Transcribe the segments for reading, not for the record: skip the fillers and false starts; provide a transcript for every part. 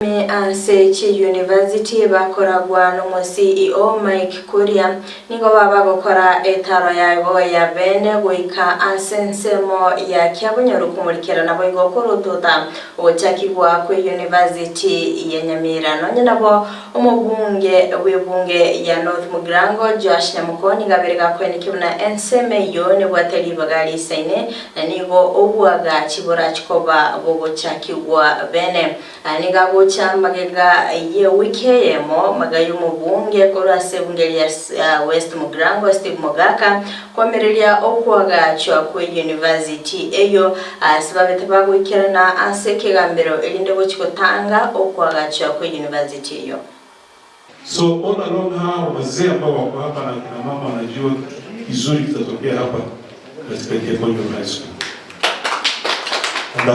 Ase chiuniversity bakoragwa nomo CEO Mike Kuria nigo babagokora etaro yabo ya bene goika ase ensemo ya Kiabonyoru komorikera nabo igo korotota ogochakigwa kwe university ya Nyamira. Nonye nabo omobunge bw'ebunge ya North Mugirango Joash Nyamoko nigo abere gakoenekia buna ensemo eyo nebwate ribaga risaine na nigo obwagachi borachikoba bogochakigwa bene. Nigo agocha magega ye wiki eyemo maga y'omobunge korwa ase ebunge ria West Mugirango Steve Mogaka kwamereria okwagachwa kwe university eyo ase babete bagoikerana ase ekegambero erinde gochi gotanga okwagachwa kwe university eyo. So all along hawa wazee ambao wako hapa na kina mama wanajua kizuri kitatokea hapa katika Kiabonyoru High School. And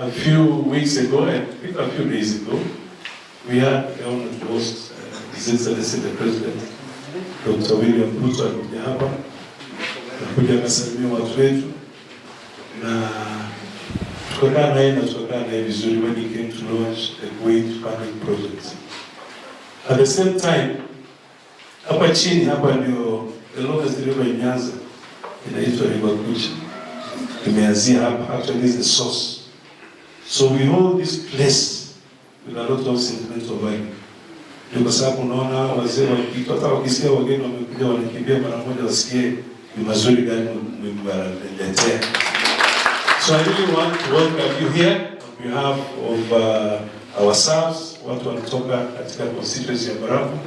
a few weeks ago, I think a few days ago, we had the honor to host His Excellency the President, Dr. William Ruto alikuja hapa na kuja akasalimia watu wetu na tukakaa naye na tukakaa naye vizuri when he came to launch the Kuwait funding project. At the same time, hapa chini hapa ndio the longest river in Nyanza inaitwa River Gucha. Imeanzia hapa, actually is the source. So we hold this place with a lot of sentimental value. Ndio kwa sababu unaona wazee wakiitwa, hata wakisikia wageni wamekuja, wanakimbia mara moja wasikie ni mazuri gani mmewaletea. So I really want to welcome you here on behalf of ourselves, watu wanatoka katika constituency ya Barambu,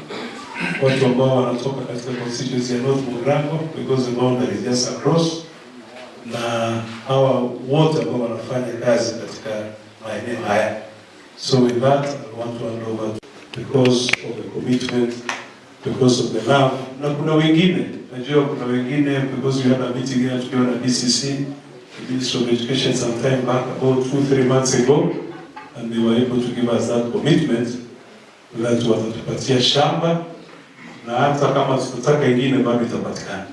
watu ambao wanatoka katika constituency ya North Mugirango because the boundary is just across, na hawa wote ambao wanafanya kazi katika maeneo haya. So with that, I want to hand over because of the commitment, because of the love. Na kuna wengine, najua kuna wengine because we had a meeting here tukiwa na DCC, the Ministry of Education, some time back, about 2, 3 months ago, and they were able to give us that commitment that watatupatia shamba na hata kama tutataka ingine bado itapatikana.